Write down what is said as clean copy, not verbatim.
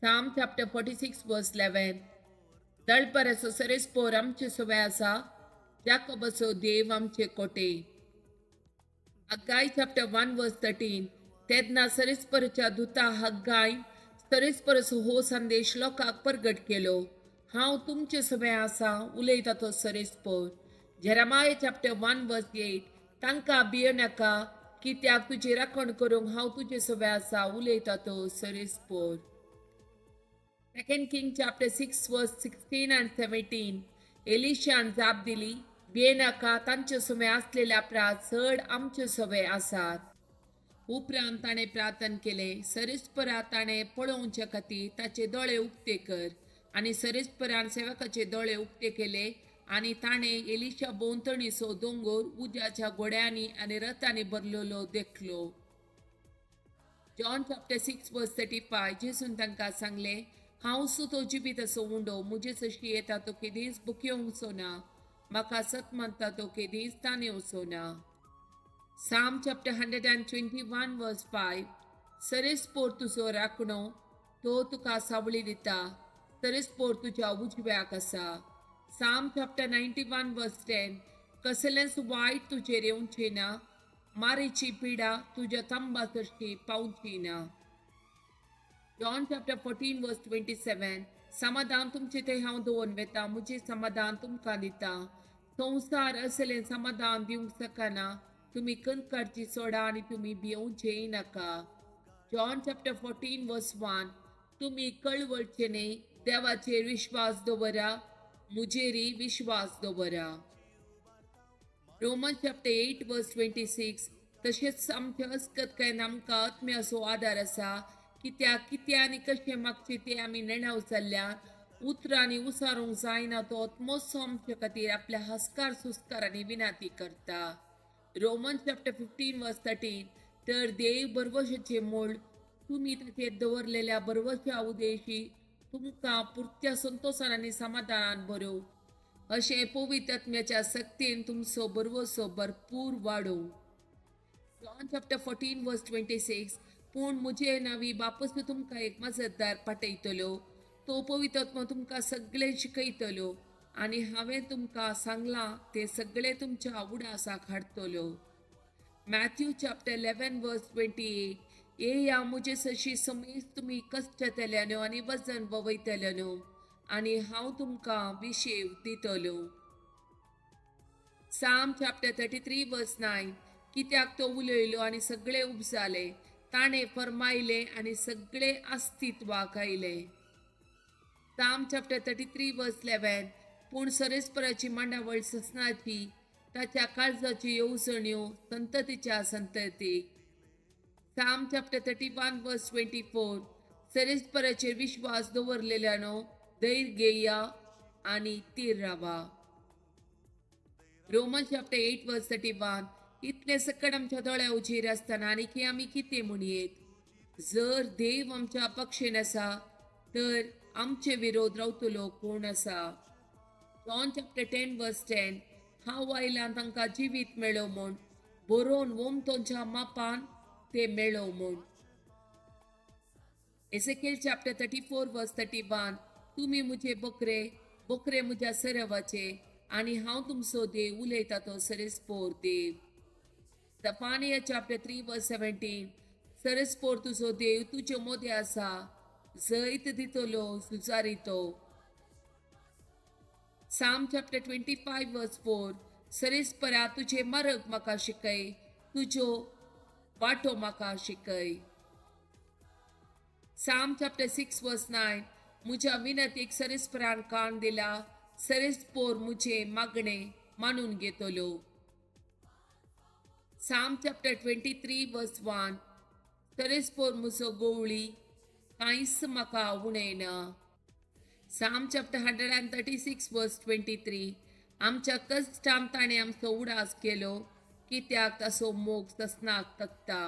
Psalm chapter 46 verse 11. दळपराचो सरेस्पोर आमचे सवे आसा, जाकोबाचो देव आमचे कोटे. Haggai chapter 1 verse 13. तेन्ना सरेस्परच्या दुता हग्गाय सरेस्परचो हो संदेश लोकांक परगट केलो, हांव तुमचे सवे आसा, उलयता तो सरेस्पोर. Jeremiah chapter 1 verse 8. तांकां भियेनाका, कित्याक तुजी राखण करूंक हांव तुजे सवे आसा, उलयता तो सरेस्पोर. Second King chapter 6 verse 16 and 17. एलिशान जाप दिली, भियेनाका, तांचे सवे आसलेल्या प्रास चड आमचे सवे आसात. उपरांत ताणें प्रार्थन केलें, सरेस्परा, ताणें पळोवचे खातीर ताचे दोळे उक्ते कर. आनी सरेस्परान सेवकाचे दोळे उक्ते केले आनी ताणें एलिशा भोंवतणीचो दोंगोर उज्याच्या घोड्यांनी आनी रथांनी भरलेलो देखलो. John chapter 6 verse 35. जेसून तांकां सांगलें, हांव सु तो जिवीत असो उंडो, मुजे सशी येता तो केदींच भुकेवचो ना, म्हाका सत मानता तो केदींच तानेवचो ना. Psalm chapter 121 verse 5. सरेस्पोर तुजो राखणो, तो तुका सावळी दिता, सरेस्पोर तुज्या उजव्याक आसा. Psalm chapter 91 verse 10. कसलेंच वायट तुजेर येवचें ना, मारीची पिडा तुज्या तंबा सरशी पावची ना. John chapter 14 verse 27. समाधान तुमचे ते हांव दवरून वेता, म्हजें समाधान तुमकां दिता. संवसार असलें समाधान दिवंक शकना. तुमी खंत काडची सोडा आनी तुमी भियोवचेंय नाका. John chapter 14 verse 1. तुमी कळवळचे न्हय, देवाचेर विश्वास दवरा, मुजेरी विश्वास दवरा. Roman chapter 8 verse 26. तशेंच आमच्या अस्कत आमकां आत्म्याचो आदार आसा, कित्याक कितें आनी कशें मागचें तें आमी नेणाव जाल्ल्यान उतरांनी उसारूंक जायना, तो आत्मोत्सव आमचे खातीर आपल्या हस्कार सुस्कारांनी विनंती करता. Roman chapter 15 verse 13. तर देव बरवशाचे मूळ तुमी ताचेर दवरलेल्या बरवशा उदेशी तुमकां पुरत्या संतोशान आनी समाधानान बरोव, अशें पवित्र आत्म्याच्या सक्तीन तुमचो बरवसो भरपूर वाडोवं. John chapter 14 verse 26. पूण म्हजे नांवी बापस तुमकां एक मजतदार पाठयतलो, तो पवित्र आत्मा तुमकां सगळें शिकयतलो आनी हांवें तुमकां सांगलां तें सगळें तुमच्या उडासाक हाडटलो. Matthew chapter 11 verse 28. येया म्हजे सशी समेज तुमी कश्टतल्यानो आनी वजन ववयतल्यानो, आनी हांव तुमकां विशेव दितलो. Psalm chapter 33 verse 9. कित्याक तो उलयलो आनी सगळे उपजाले, ताणें फरमायले आनी सगळे अस्तित्वाक आयले. Psalm chapter 33 verse 11. पूण सरेस्पराची मांडावळ ससनाची, ताच्या काळजाची येवजण्यो संततीच्या संततीक. Psalm chapter 31 verse 24. सरेस्पराचेर विश्वास दवरलेल्यानो, धैर्य घेया आनी थीर रावा. Roman chapter 8 verse 31. इतले सकट आमच्या दोळ्या उजेर आसतना आनी की आमी कितें म्हणयेत? जर देव आमच्या पक्षेन आसा तर आमचे विरोध रावतलो कोण आसा? John chapter 10 verse 10. हांव आयलां तांकां जिवीत मेळो म्हूण, बरोवन वोमतोंच्या मापान ते मेळो म्हूण. Ezekiel chapter 34 verse 31. तुमी म्हजे बोकरे, बोकरे म्हज्या सरवाचे, आनी हांव तुमचो देव, उलयता तो सरेस्पोर देव. Zephaniah chapter 3 verse 17. सरस्पोर तुजो देव तुजे मोदें आसा, जैत दितलो झुजारी तो. Psalm chapter 25 verse 4. सरेस्परा, तुजे मार्ग म्हाका शिकय, तुज्यो वाटो म्हाका शिकय. Psalm chapter 6 verse 9. म्हज्या विनंतीक सरेस्परान कान दिला, सरेस्पोर म्हजें मागणें मानून घेतलो. Psalm chapter 23 verse 1. सरेस्पोर म्हजो गोवळी, कांयच म्हाका उणें ना. Psalm chapter 136 verse 23. आमच्या कश्टान ताणें आमचो उडास केलो, कित्याक ताचो मोग ससनाक तगता.